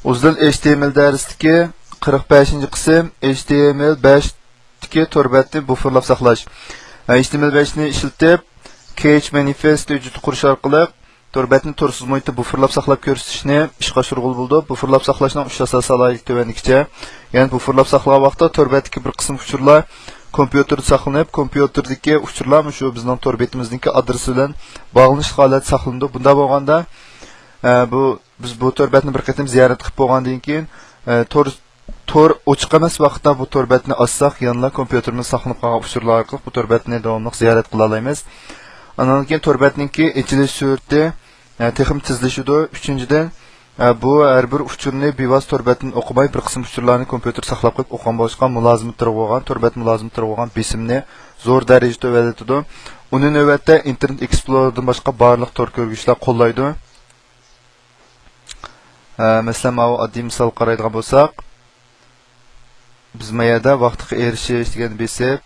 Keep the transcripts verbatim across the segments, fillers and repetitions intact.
ئۇزۇن، H T M L دەرستىكى قىرىق بەشىنچى قىسىم، H T M L بەشتىكى تور بەتنى بۇفېرلاپ ساقلاش. H T M L بەشنى ئىشلىتىپ، Cache Manifest ھۆججىتى قۇرۇش ئارقىلىق تور بەتنى تورسىز مۇھىتتا بۇفېرلاپ ساقلاپ كۆرسىتىشنى ئىشقا ئاشۇرغىلى بولىدۇ. بۇفېرلاپ ساقلاشنىڭ ئۈچ ئاساسىي سالاھىيىتى تۆۋەندىكىچە. يەنى بۇفېرلاپ ساقلىغان ۋاقىتتا تور بەتتىكى بىر قىسىم ئۇچۇرلار كومپيۇتېردا ساقلىنىپ، كومپيۇتېردىكى ئۇچۇرلار مۇشۇ بىزنىڭ تور بېتىمىزنىڭكى ئادرېسى بىلەن باغلىنىشلىق ھالەتتە ساقلىنىدۇ. بۇنداق بولغاندا، ئە، بۇ بىز بۇ تور بەتنى بىر قېتىم زىيارەت قىلىپ بولغاندىن كېيىن، ئە، تور، تور ئوچۇق ئەمەس ۋاقىتتا بۇ تور بەتنى ئاچساق، يەنىلا كومپيۇتېرىمىزدا ساقلىنىپ قالغان ئۇچۇرلار ئارقىلىق بۇ تور بەتنى داۋاملىق زىيارەت قىلالايمىز. ئاندىن كېيىن تور بەتنىڭكى ئېچىلىش سۈرئىتى، ئە، تېخىمۇ تېزلىشىدۇ. ئۈچىنچىدىن، ئە، بۇ ھەر بىر ئۇچۇرنى بىۋاسىتە تور بەتتىن ئوقۇماي، بىر قىسىم ئۇچۇرلارنى كومپيۇتېر ساقلاپ قويۇپ ئوقۇغان بولۇشقا مۇلازىمەت تۇرغۇغان، تور بەت مۇلازىمەت تۇرغۇغان بېسىمنى زور دەرىجىدە تۆۋەنلىتىدۇ. ئۇنى نۆۋەتتە ئىنتېرنېت ئېكسپلورېردىن باشقا بارلىق تور كۆرگۈچلەر قوللايدۇ. ئە، مەسىلەن، ماۋۇ ئاددىي مىسال قارايدىغان بولساق، بىز ما يەردە ۋاقىتقا ئېرىشىش دېگەننى بېسىپ،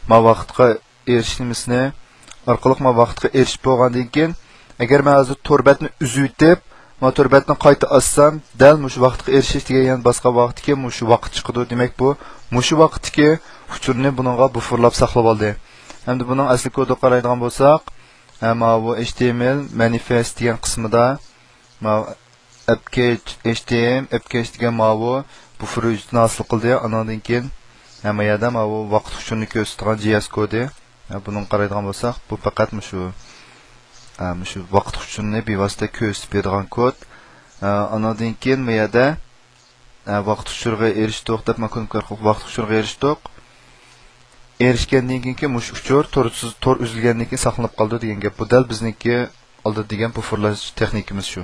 ما ۋاقىتقا ئېرىشىش نېمىسىنى ئارقىلىق ما ۋاقىتقا ئېرىشىپ بولغاندىن كېيىن، ئەگەر مەن ھازىر تور بەتنى ئۈزۈۋېتىپ، ما تور بەتنى قايتا ئاچسام، دەل مۇشۇ ۋاقىتقا ئېرىشىش دېگەن يەنە باسقان ۋاقىتتىكى مۇشۇ ۋاقىت چىقىدۇ. دېمەك، بۇ مۇشۇ ۋاقىتتىكى ئۇچۇرنى بۇنىڭغا بۇفېرلاپ ساقلىۋالدى. ئەمدى بۇنىڭ ئەسلى كودىغا قارايدىغان بولساق، ئە، ماۋۇ H T M L manifest دېگەن قىسمىدا، ماۋۇ app cache، H T M app cache دېگەن ماۋۇ بۇفېر ھۆججىتىنى ھاسىل قىلدى. ئانىڭدىن كېيىن ھەممە يەردە ماۋۇ ۋاقىت ئۇچۇرىنى كۆرسىتىدىغان J S كودى. بۇنىڭغا قارايدىغان بولساق، بۇ پەقەت مۇشۇ، مۇشۇ ۋاقىت ئۇچۇرىنى بىۋاسىتە كۆرسىتىپ بېرىدىغان كود. ئانىڭدىن كېيىن بۇ يەردە ۋاقىت ئۇچۇرىغا ئېرىشتۇق دەپ، مانا كۇنۇپكا ئارقىلىق ۋاقىت ئۇچۇرىغا ئېرىشتۇق. ئېرىشكەندىن كېيىنكى مۇشۇ ئۇچۇر تورسىز، تور ئۈزۈلگەندىن كېيىن ساقلىنىپ قالىدۇ دېگەن گەپ. بۇ دەل بىزنىڭكى ئالدىدا دېگەن بۇفېرلاش تېخنىكىمىز شۇ.